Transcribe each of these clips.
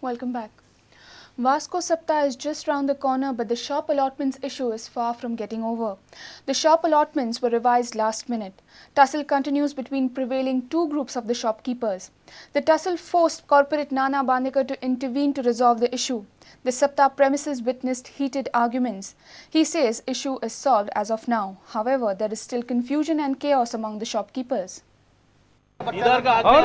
Welcome back. Vasco Sapta is just round the corner, but the shop allotments issue is far from getting over. The shop allotments were revised last minute. Tussle continues between prevailing two groups of the shopkeepers. The tussle forced corporate Nana Bandekar to intervene to resolve the issue. The Sapta premises witnessed heated arguments. He says issue is solved as of now. However, there is still confusion and chaos among the shopkeepers. और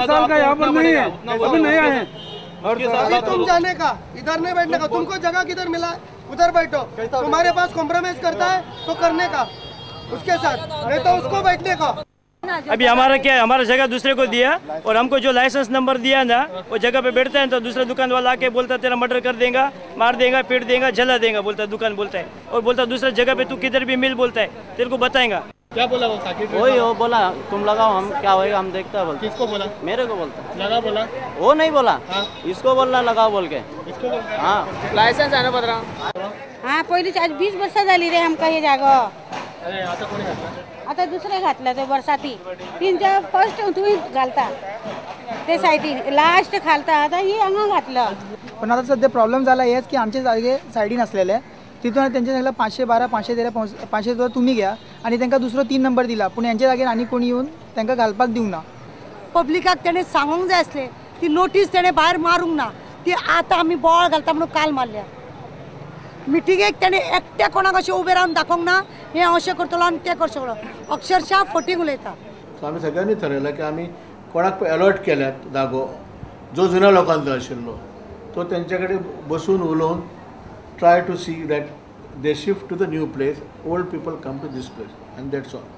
साल का यहाँ पर नहीं है, अभी नया है। और अभी तुम जाने का, इधर नहीं बैठने का। तुमको जगह किधर मिला उधर बैठो। तुम्हारे पास कॉम्प्रोमाइज करता है तो करने का उसके साथ, नहीं तो उसको बैठने का। अभी हमारा क्या है, हमारा जगह दूसरे को दिया और हमको जो लाइसेंस नंबर दिया ना, वो जगह पे बैठता है तो दूसरा दुकान वाला आके बोलता तेरा मर्डर कर देगा, मार देगा, पीट देगा, जला देगा, बोलता है दुकान बोलता है। और बोलता दूसरा जगह पे तू किधर भी मिल बोलता है, तेरे को बताएगा। क्या बोला वो ताकि? वही वो बोला तुम लगाओ, हम क्या होएगा हम देखते हैं। बोलता किसको बोला? मेरे को बोलता। लगा बोला? वो नहीं बोला। हाँ? इसको बोलना लगाओ बोल के। इसको बोलता? हाँ। लायसन्स आहे ना पत्रा? हाँ, पहिलीच आज 20 वर्ष झाली रे आमकां हे जागो। अरे आता कोणी घातला? आता दुसरे घातला ते बरसाती तीनच्या फर्स्ट तुवें घालता ते सायडीन लास्ट घालता, आतां ही हांगा घातलं। पण आता सध्या प्रॉब्लेम जाला हेच की आमचे जागे सायडीन आसलेले तितून तेंचे सांगला 512 513 514 तुमी घ्या आनी तांकां दुसरो 3 नंबर दिला, पूण हेंच्या जागेर आनी कोणी येवन तांकां घालपाक दिवंक ना। पब्लिकाक तेणें सांगूंक जाय आसलें, ती नोटीस तेणें भायर मारूंक ना, ती आतां आमी बोवाळ घालता म्हणून काल मारल्या। मिटिंगेक तेणें एकट्या कोणाक अशें उबें रावन दाखोवंक ना, हें हांव अशें करतलो आनी तें करतलो, अक्षरशः फटींग उलयता। सो आमी सगळ्यांनी थरयलां की आमी कोणाक अलॉट केल्यात जागो जो जुन्या लोकांचो आशिल्लो तो तेंचे कडेन बसून उलोवन try to see that they shift to the new place, old people come to this place, and that's all.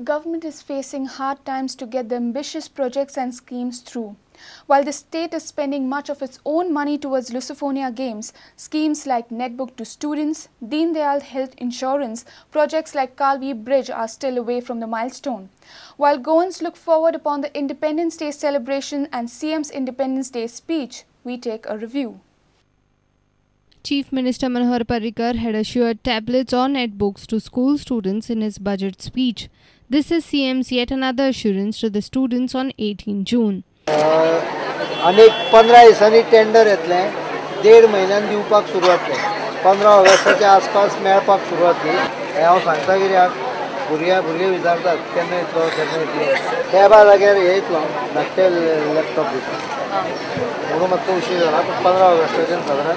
Government is facing hard times to get the ambitious projects and schemes through. While the state is spending much of its own money towards Lusophonia Games, schemes like Netbook to students, Deen Dayal Health Insurance, projects like Kalvi Bridge are still away from the milestone. While Goans look forward upon the Independence Day celebration and CM's Independence Day speech, we take a review. Chief Minister Manohar Parrikar had assured tablets or netbooks to school students in his budget speech. This is CM's yet another assurance to the students on 18 June. अनेक 15 दिसांनी tender येतलें, 1.5 म्हयन्यान दिवपाक सुरवात जातली, 15 ऑगस्टाच्या आसपास मेळपाक सुरवात जातली। हांव सांगता कित्याक भुरगे विचारतात केन्ना येतलो केन्ना येतलो, त्या जाग्यार हे येतलो धाकटे लॅपटॉप दिता म्हणून मातसो उशीर जाला, पूण 15 ऑगस्टाच्यान सादारण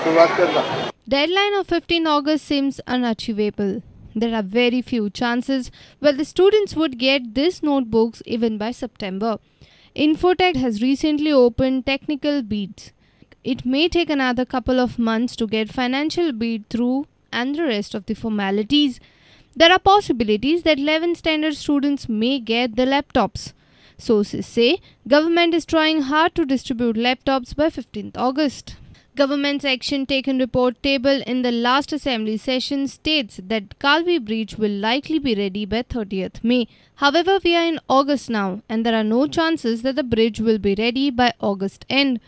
सुरवात करता। Deadline of 15 August seems unachievable. There are very few chances where the students would get these notebooks even by September. Infotech has recently opened technical bids. It may take another couple of months to get financial bid through and the rest of the formalities. There are possibilities that 11th standard students may get the laptops. Sources say government is trying hard to distribute laptops by 15th August. Government's action taken report table in the last assembly session states that Kalvi Bridge will likely be ready by 30th May. However, we are in August now and there are no chances that the bridge will be ready by August end.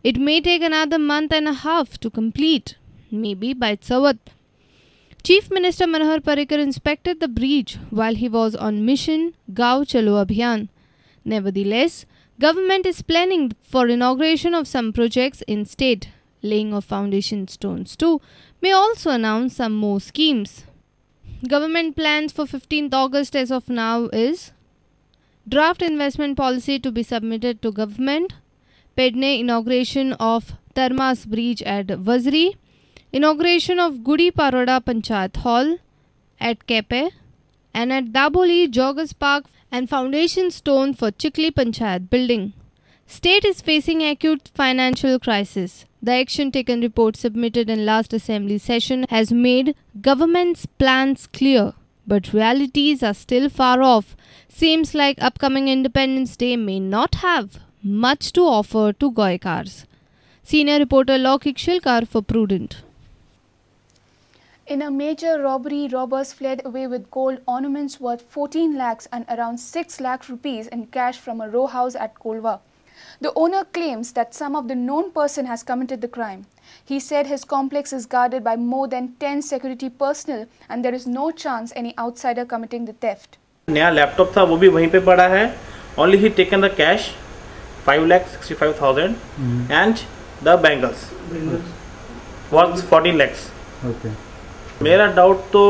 It may take another month and a half to complete, maybe by Chavath. Chief Minister Manohar Parrikar inspected the bridge while he was on mission Gaon Chalo Abhiyan. Nevertheless, government is planning for inauguration of some projects in state. Laying of foundation stones too, may also announce some more schemes. Government plans for 15th August as of now is draft investment policy to be submitted to government, Pedne inauguration of Tarmas Bridge at Vazri, inauguration of Gudi Paroda Panchayat Hall at Kepe and at Daboli Joggers Park and foundation stone for Chikli Panchayat building. State is facing acute financial crisis. The action taken report submitted in last assembly session has made government's plans clear, but realities are still far off. Seems like upcoming Independence Day may not have much to offer to Goikars. Senior reporter Lokik Shilkar for Prudent. In a major robbery, robbers fled away with gold ornaments worth 14 lakhs and around 6 lakh rupees in cash from a row house at Kolva. The owner claims that some of the known person has committed the crime. He said his complex is guarded by more than 10 security personnel and there is no chance any outsider committing the theft. नया laptop था वो भी वहीं pay पड़ा है। Only he taken the cash 5,65,000 and the bangles was 14 lakhs. Okay. मेरा doubt तो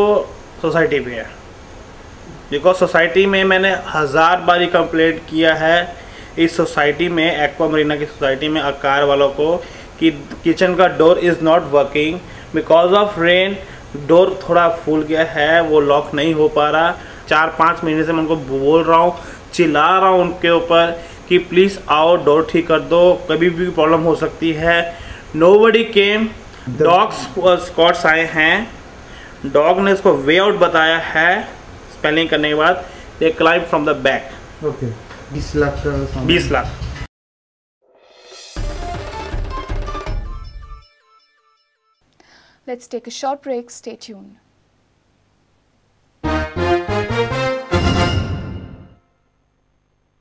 society पे है, because society में मैंने 1000 बारी कंप्लेंट किया है इस सोसाइटी में, एक्वा मरीना की सोसाइटी में आकार वालों को कि किचन का door is not working because of rain, door थोड़ा फूल गया है, वो लॉक नहीं हो पा रहा। 4-5 महीने से मैं उनको बोल रहा हूँ, चिल्ला रहा हूँ उनके ऊपर कि प्लीज़ आओ डोर ठीक कर दो, कभी भी प्रॉब्लम हो सकती है। Nobody came. डॉग्स स्कॉट्स आए हैं, डॉग ने इसको वे आउट बताया है, स्पेलिंग करने के बाद they climb from the back. Okay, 20 lakh. 20 lakh. Let's take a short break. Stay tuned.